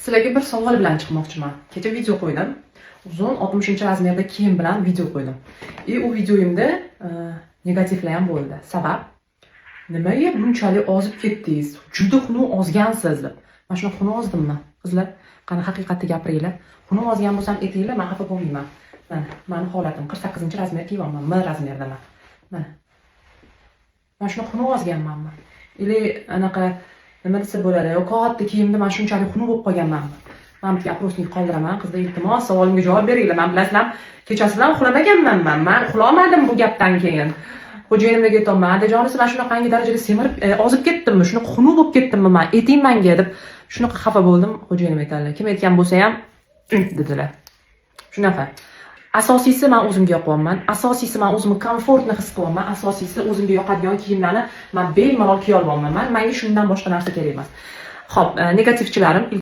Sizlarga bir savol bilan chiqmoqchiman. Kecha video qo'ydim. Uzun 60 размер da kiyim bilan video qo'ydim. И u videoyimda negativlar ham bo'ldi. Sabab: "Nimaga bunchalik ozib ketdingiz? Juda xunuk ozgansiz", deb. Man shuni xunuk ozdimmi? Qizlar, qani, haqiqatni gapiringlar. Xunuk ozgan bo'lsam, aytinglar, man xafa bo'lmayman. Mana, mani holatim 48 размер kiyyapman, M размер daman. Mana. Man shuni xunuk ozganmanmi? Или anaqa, nima desa bo'ladi, yo katta kiyimda man shunchalik xunuk bo'lib qolganmanmi? Man bitta опросник qoldiraman, qizlar, iltimos, savolimga javob beringlar. Man, bilasizlar, kechasi bilan uxlamaganman man. Man uxlolmadim bu gapdan keyin. Xo'jayinimga aytyapman: "Adajonisi, man shunaqangi darajada semirib, ozib ketdimmi, shunaqa xunuk bo'lib ketdimmi man, ayting manga", deb shunaqa xafa bo'ldim. Xo'jayinim aytadilar: "Kim aytgan bo'lsa ham", dedilar. Shunaqa. Asosiysi, man o'zimga yoqyapman. Asosiysi, man o'zimni комфортно his qilyapman. Asosiysi, o'zimga yoqadigan kiyimlarni man bemalol kiya olyapman. Manga shundan boshqa narsa kerak emas. Xo'p, negativchilarim.